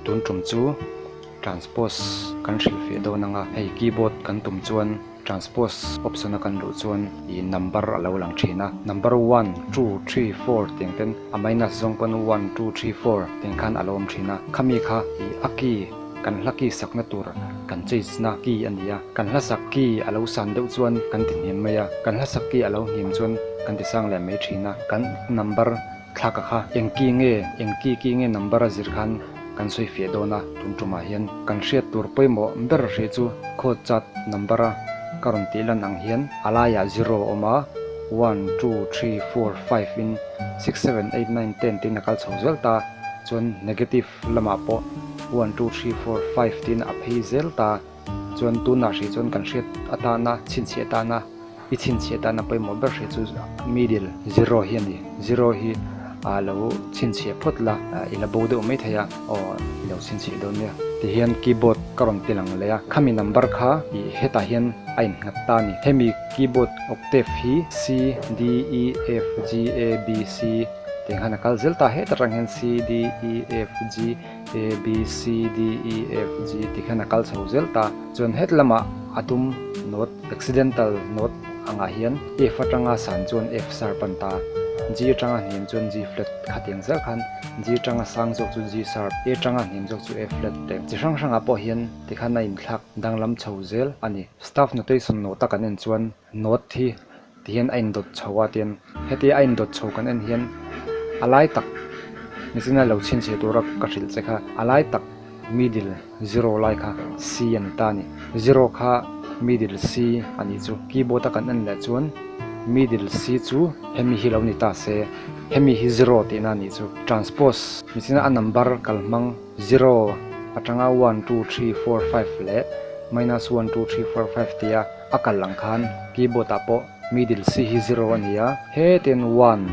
Tun tum chu transpose kan hrilhfiah dawn ang a, hei keyboard kan tum chuan transpose option a kan luh chuan ih number a lo lang thin a, number one, two, three, four tiang ten a minus zawng pawn one, two, three, four tiang khan a lo awm thin a, khami kha ih a key kan hla key sakna tur kan change na key a ni a, kan hla sak key a lo san deuh chuan kan ti hniam mai a, kan hla sak key a lo hniam chuan kan ti sang leh mai thin a, kan number. Thlaka kha eng ki nge, eng ki ki nge number a zir khan kan sawi fiah dawn a, tun tumah hian kan hriat tur pawimawh ber hrih chu chord chart number a ka rawn tih lan ang hian a laiah zero a awm a, one, two, three, four, five in six, seven, eight, nine, ten tiin a kal chho zel ta, chuan negative lamah pawh one, two, three, four, five tiin a phei zel ta. Chuan tunah hrih chuan kan hriat atana chhinchhiah atana i chhinchhiah atana pawimawh ber hrih chu middle zero hi a ni. Zero hi ah lo chhinchhiah phawt la i la bo deuh mai thei a aw i lo chhinchhiah dawn nia. Tihian keyboard ka rawn ti lang leh a, khami number kha ih hetah hian a innghat ta a ni. Hemi keyboard octave hi C D E F G A B C tiang khan a kal zel ta hetah tang hian C D E F G A B C D E F G ti khan a kal chho zel ta. Chuan het lamah a dum note accidental note angah hian F atanga san chuan F sharp a ni ta, G atanga hniam chuan G flat khatiang zel khan G atanga sang zawk chu G sharp, A atanga hniam zawk chu A flat te chi hrang hrangah pawh hian tikhan a inthlak danglam chho zel a ni. Staff notation note a kan en chuan note hi Tihian a indawt chho a tian hetia a indawt chho kan en hian a lai tak nichina lo chhinchhiah tura ka hrilh che kha a lai tak middle zero lai kha C a ni ta a ni. Zero kha middle C a nih chu. Keyboard a kan en leh chuan middle C chu hemi hi lo ni ta se hemi hi zero tihna a nih chu. Transpose nichina a number kalhmang zero atanga one two three four five leh minus one two three four five tia A kal ang khan keyboard ah pawh middle C hi zero a ni a, hetin one,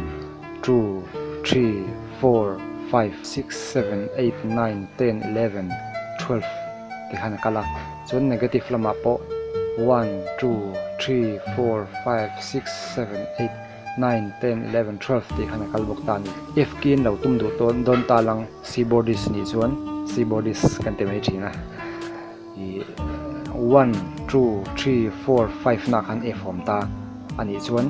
two, three, four, five, six, seven, eight, nine, ten, eleven, twelve ti khan a kal a, chuan negative lamah pawh one, two, three, four, five, six, seven, eight, nine, ten, eleven, twelve tih khan a kal bawk ta a ni. F key in lo tum duh tawn dawn ta lang keyboardist nih chuan keyboardist kan ti mai thin a. Ih one two three four five na khan F awm ta a nih chuan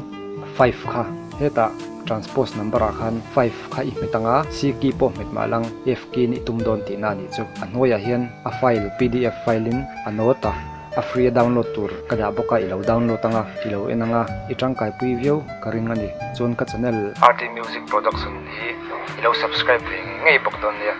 five kha hetah transpose number ah khan five kha i hmet ang a C key pawh hmet mah lang F key in i tum dawn tihna a nih chu a hnuaiah hian a file pdf file in a note a a free a download tur ka dah bawk a i lo download ang a i lo en ang a i tangkai pui viau ka ring a ni chuan ka channel RT Music Production hi i lo subscribe ve ngei bawk dawn nia.